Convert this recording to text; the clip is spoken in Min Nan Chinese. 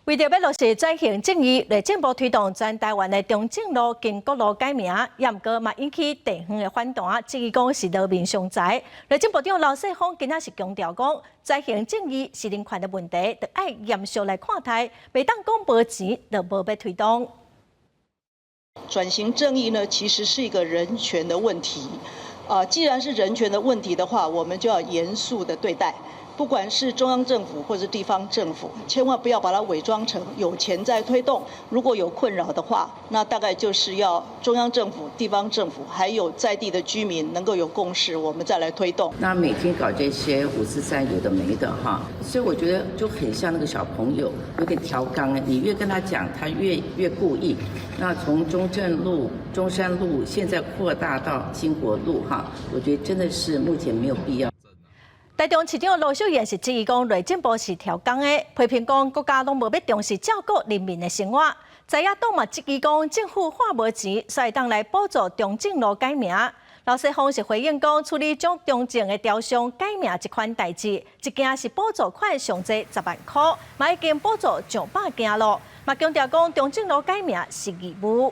為著欲落實轉型正義，內政部推動全台灣的中正路、經國路改名，也毋過嘛引起地方的反彈，質疑講是勞民傷財。內政部長劉世鋒今仔是強調講，轉型正義是人權的問題，著愛嚴肅來看待，袂當講無錢就無欲推動。轉型正義呢，其實是一個人權的問題。啊，既然是人權的問題的話，我們就要嚴肅的對待。不管是中央政府或是地方政府，千萬不要把它偽裝成有錢在推動。如果有困擾的話，那大概就是要中央政府、地方政府還有在地的居民能夠有共識，我們再來推動。那每天搞這些五四三有的沒的哈，所以我覺得就很像那個小朋友，有點調剛，你越跟他講，他越故意。那從中正路、中山路，現在擴大到經國路哈，我覺得真的是目前沒有必要。台中市長盧秀燕是質疑講內政部是調工的，批評講國家攏無欲重視照顧人民的生活。在野黨嘛質疑講政府花無錢，所以當來補助中正路改名。劉世鋒是回應講，處理將中正的雕像改名這款代誌，一件是補助款上濟10萬箍，嘛已經補助上百件咯。嘛強調講中正路改名是義務。